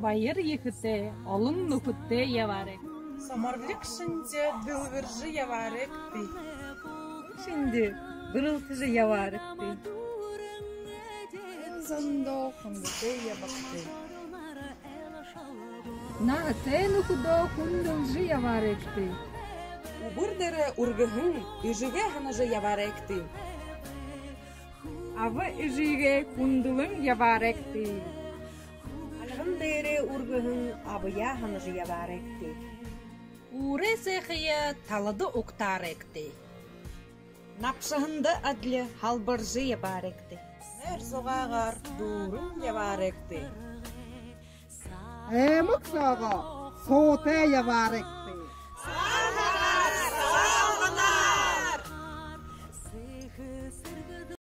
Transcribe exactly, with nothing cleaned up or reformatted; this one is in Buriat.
Баяр ехэтэй, олон нүхэдтэй ябаарайгты. Соморилог шэнги дэлгэржэ ябаарайгты. Шэнги бэрэлтэжэ ябаарайгты. Зондоо хүндэтэй ябагты. Наһатай нүхэдөө хүндэлжэ ябаарайгты. Үбэр дээрээ үргэһэн эжыгээ һанажа ябаарайгты. Аба эжыгээ хүндэлэн ябаарайгты. Альган дээрээ үргэһэн абаяа һанажа ябаарайгты. Үүрэй сайхаяа талада угтаарайгты. Набшаһанда адли һалбаржа ябаарайгты. Нойр зугаагаар дүүрэн ябаарайгты. Аймаг соогоо суутай ябаарайгты.